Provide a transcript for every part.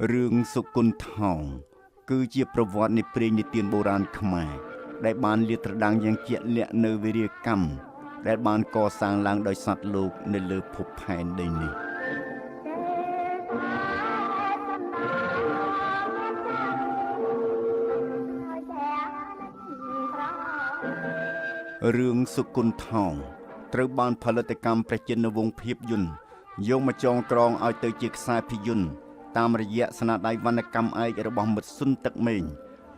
រឿងសុគន្ធថោងគឺជាប្រវត្តិនៃព្រេងនិទានបុរាណខ្មែរដែលបានលាតត្រដាងយ៉ាងជាក់លាក់នៅវីរកម្មដែលបានកសាងឡើងដោយសត្វលោកនៅលើភពផែនដីនេះរឿងសុគន្ធថោងត្រូវបានផលិតកម្មព្រះចិនវង្សភាពយន្តយកមកចងក្រងឲ្យទៅជាខ្សែភាពយន្តតាមរយៈស្នាដៃវណ្ណកម្មឯករបស់មិត្តស៊ុនទឹកមេង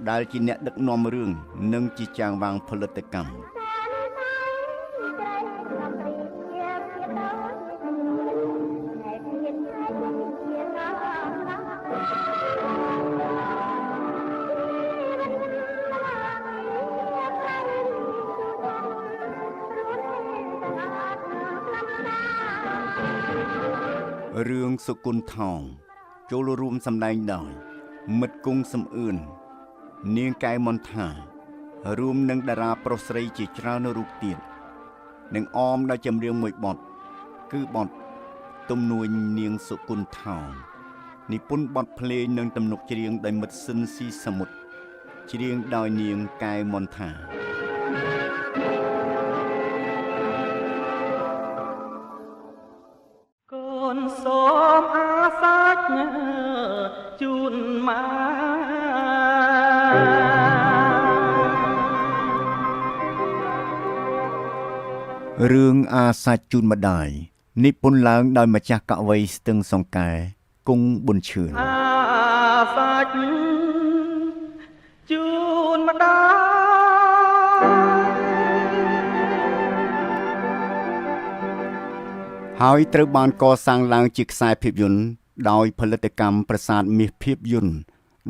ដែលជាអ្នកដឹកនាំរឿងនិងជាចាងវាងផលិតកម្មរឿងសុគន្ធថោងចូលរួមសម្ដែងដោយមិត្តគង់សំអឿននាងកែវមន្ថារួមនឹងតារាប្រុសស្រីជាច្រើនរូបទៀតនិងអមដោយចម្រៀងមួយបទគឺបទទំនួញនាងសុគន្ធថោងនិពន្ធបទភ្លេងនិងទំនុកច្រៀងដោយមិត្តស៊ិនស៊ីសមុទ្រច្រៀងដោយនាងកែវមន្ថាកូនសូមអាសាច់ជូនម៉ែរឿងអាសាច់ជូនម្ដាយនិពន្ធឡើងដោយម្ចាស់កវីស្ទឹងសង្កែគង់ប៊ុនឈឿនអាសាច់ជូនម្ដាយហើយត្រូវបានកសាងឡើងជាខ្សែភាពយន្តដោយផលិតកម្មប្រាសាទមាសភាពយន្ត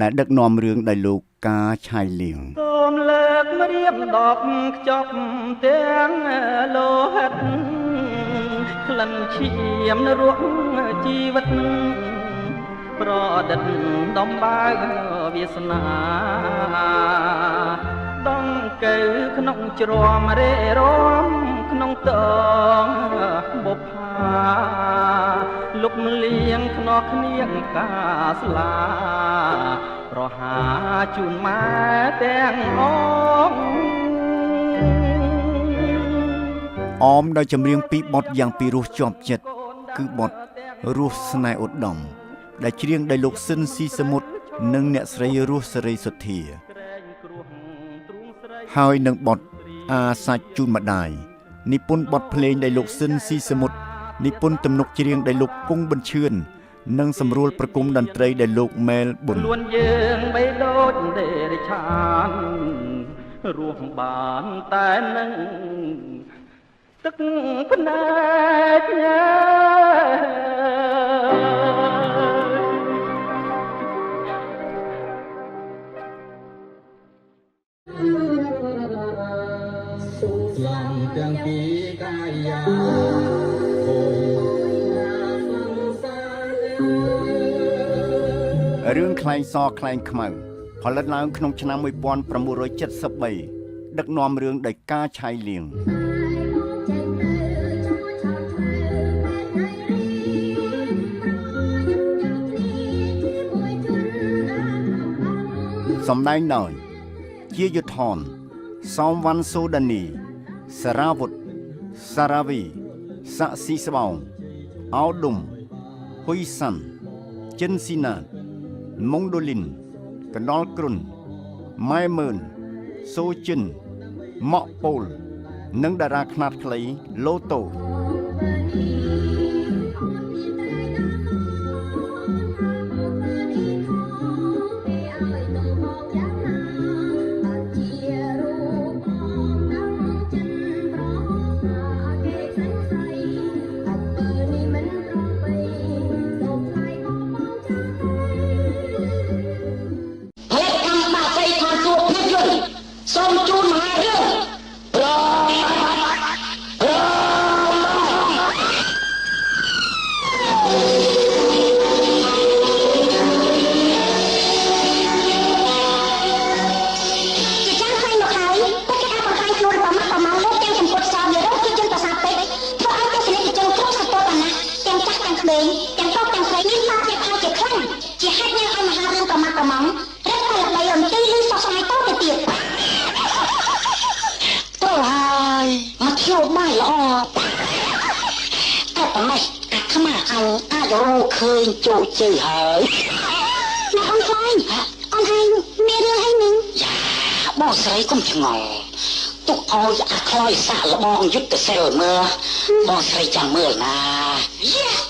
ដែលដឹកនាំរឿងដោយលោកកាឆៃលៀងសូមលើកម្រាមដប់ខ្ចប់ទាំងលោហិតក្លិនឈាមនរកជីវិតប្រឌិតដំបើវាសនាដងកៅក្នុងជ្រំរេរំក្នុងតងបុប្ផាលុបលៀងខ្នោះគ្នៀងកាស្លាប្រហាជូនម៉ែទាំងអងអមដោយចម្រៀងពីរបទយ៉ាងពីរោះជាប់ចិត្តគឺបទរស់ស្នេហ៍ឧត្តមដែលច្រៀងដោយលោកស៊ិនស៊ីសមុទ្រនិងអ្នកស្រីរស់សេរីសុទ្ធាហើយនឹងបទអាសាច់ជូនម្ដាយនិពន្ធបទភ្លេងដោយលោកស៊ិនស៊ីសមុទ្រនិពន្ធទំនុកច្រៀងដោយលោកគង់ប៊ុនឈឿននិងសម្រួលប្រគំតន្ត្រីដោយលោកមែលប៊ុនខ្លួនយើងបីដូចដេរិឆានរស់បានតែនឹងទឹកភ្នែកទាំងពីកាយារឿងខ្លែងសខ្លែងខ្មៅផលិតឡើងក្នុងឆ្នាំ1973ដឹកនាំរឿងដោយកាឆៃលៀងសម្ដែងដោយជាយុធនសោមវ៉ាន់សូដានីសារ៉ាវុធសារ៉ាវីសាក់ស៊ីស្បោងអោដុំហ៊ុយសាន់ចិនស៊ីណាតម៉ុងដូលីនកណ្ដុលគ្រុនម៉ែម៉ឺនសូចិនម៉ក់ប៉ូលនិងតារាខ្នាតខ្លីឡូតូ សូមជូនមហារឿងប្រជាចាំខ្លាញ់មកហើយតែគេអាចបង្ហាញខ្លួនប្រមាត់ប្រមាំងទាំងចម្ពុតសោយរោគជាជនប្រសាពេកធ្វើឲ្យទស្សនិកជនគ្រប់ស្រទាប់អាណាទាំងចាស់ទាំងក្មេងទាំងប្រុសទាំងស្រីមានបាបជាខ្លាំងជាហេតុ យោបាយល្អតែប៉ុណ្ណេះអាខ្មាអញអាចរកឃើញជោគជ័យហើយណាអូនខ្លាញ់អូនឯងមានរឿងអីនឹងយ៉ាបងស្រីកុំឆ្ងល់ទុកឲ្យអាខ្លោយសាក់លបងយុទ្ធសិលមើលបងស្រីចាំមើលណាយ៉ា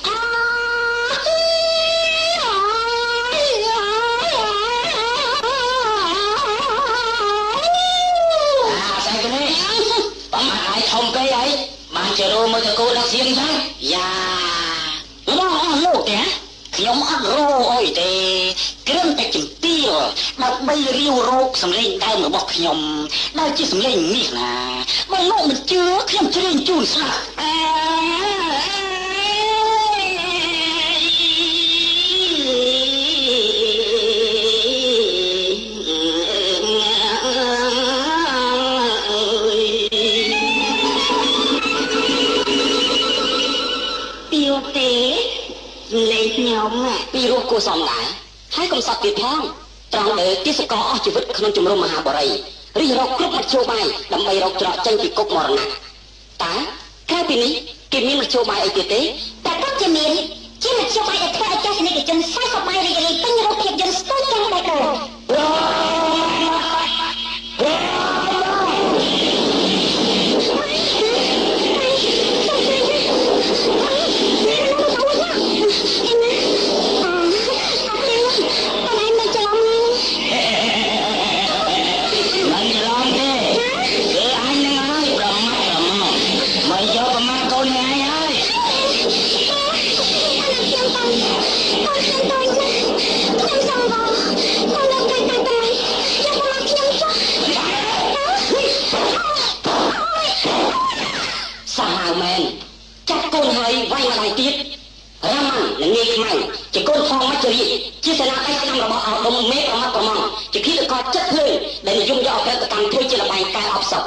ធំពេកហើយបានជារោមើលតកូដល់សៀងចឹងយ៉ារបស់អស់លោកទេខ្ញុំអត់រោអីទេគ្រាន់តែជំទាវដើម្បីរាវរោគសម្លេងដើមរបស់ខ្ញុំដែលជាសម្លេងនេះណាបើលោកមិនជឿខ្ញុំច្រៀងជូនស្ដាប់ពីរោះគួសមដែរហើយកំសត់ទៀតផងត្រង់ដែលទេសកលអស់ជីវិតក្នុងជំរំមហាបរិយរិះរកគ្រប់មធ្យោបាយដើម្បីរកច្រកចេញពីគុកមរណៈតើក្រៅពីនេះគេមានមធ្យោបាយអីទៀតទេតែពិតជាមានជាមធ្យោបាយដែលធ្វើឲ្យទស្សនិកជនសើចសប្បាយរីករាយពេញរោងភាពយន្តស្ទើរទាំងបេះដូង ជាកូនផងមច្ចរាជជាសេនាដៃស្ដាំរបស់អាដុំមេប្រមាត់ប្រមងជាឃាតករចិត្តភ្លើងដែលនិយមយកអក្រិតកម្មធ្វើជាល្បែងកែអបសព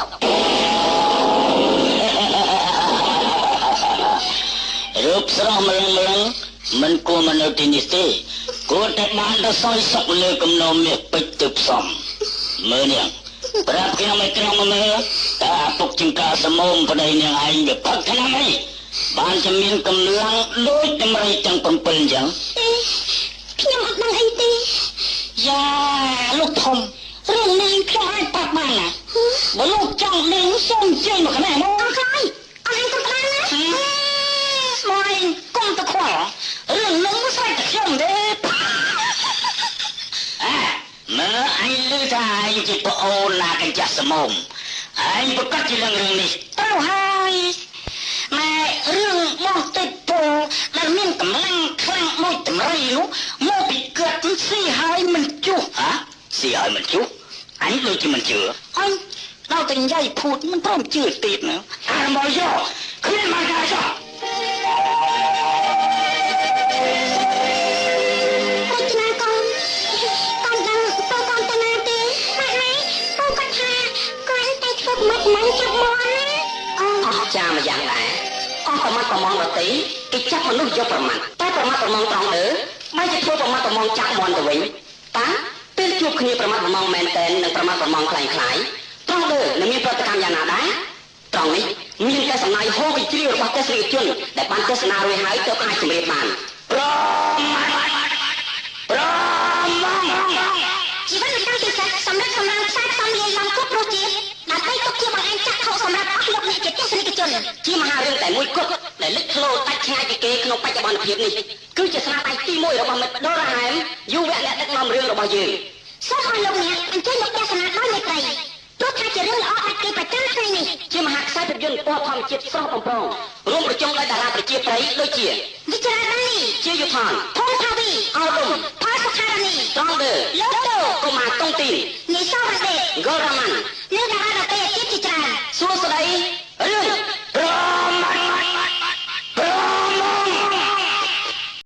រូបស្រស់ម្លឹងម្លឹងមិនគួរមកនៅទីនេះទេគួរតែបានទៅសោយសុខលើគំនរមាសពេជ្រទៅផ្សំមើលនាងប្រាប់ខ្ញុំឲ្យត្រង់មកមើលតើអាពុកចង្ការសមោមប្តីនាងឯងវាផឹកឆ្នាំអីបានจะមានកម្លាំងដូចតម្រៃទាំង7អញ្ចឹងទេខ្ញុំអត់ដឹងអីទេយ៉ាលោកធំរឿងនេះខ្ញុំអាចប្រាប់បានណាបើលោកចង់ដឹងសូមអញ្ជើញមកខាងនេះមកអរហើយអរហើយកុំផ្ដាំណាមកឯងកុំទៅខ្វល់រឿងនឹងស្រេចតែខ្ញុំទេអើមើលអញឮថាឯងជាប្អូនណាកញ្ចាស់សមោមឯងប្រកាសជានឹងរឿងនេះត្រូវហើយម៉ែរឿងបងតិចពលដែលមានកម្លាំងខ្លាំងដូចតម្រៃនោះមកពីគាត់ស៊ីហើយមិនជុះហ៎ស៊ីហើយមិនជុះអញដូចជាមិនជឿអញដល់តែនិយាយភូតមិនព្រមជឿទៀតណាអាមកយកគ្មានមកកាចោរចនាកូនកូនដឹងពូកូនតាណាទេម៉ាក់ម៉ែពូគាត់ថាគាត់តែធ្វើប្រមាត់មិនចាប់មាន់ណាអស់ចាម្យ៉ាងដែរអស់ប្រមាត់ប្រមងដតីគេចាប់មនុស្សយកប្រមាត់តែប្រមាត់ប្រមងត្រង់លើបែរជាធ្វើប្រមាត់ប្រមងចាប់មាន់ទៅវិញតើពេលជួបគ្នាប្រមាត់ប្រមងមែនតែននិងប្រមាត់ប្រមងคล้ายคล้ายត្រង់លើនឹងមានប្រតិកម្មយ៉ាងណាដែរត្រង់នេះមានតែសំណាយហូរវិជ្រាវរបស់ទស្សនិកជនដែលបានទស្សនារួចហើយទើបអាចជម្រាបបានប្រមាត់ប្រមងជីវិតនៅក្នុងទីសាស្ត្រសម្រាប់សម្រាប់ខ្សែផ្សំលាយឡំគ្រប់រសជាតិដើម្បីទុកជាបង្អែមចាក់ខោសម្រាប់អស់លោកអ្នកជាទស្សនិកជនជាមហារឿងតែមួយគត់ដែលលេចធ្លោដាច់ឆ្ងាយពីគេក្នុងបច្ចុប្បន្នភាពនេះគឺជាស្នាដៃទី1របស់មិត្តដូរ៉ាហែមយុវៈអ្នកដឹកនាំរឿងរបស់យើងសូមអស់លោកអ្នកអញ្ជើញមកទស្សនាដោយមេត្រីព្រោះថាជារឿងល្អដាច់គេប្រចាំថ្ងៃនេះជាមហាខ្សែភាពយន្តពណ៌ធម្មជាតិស្រស់បំព្រងរួមប្រជុំដោយតារាប្រជាប្រិយដូចជាវិជ្ជរានីជាយុថនធំថាវីអោដុំផលសុខារនីត្រង់ដឺលោកតូកុមារតុងទីននីសរ៉ាដេហ្គោរ៉ាម៉ាន់និងតារាដទៃទៀតជាច្រើនសួស្តី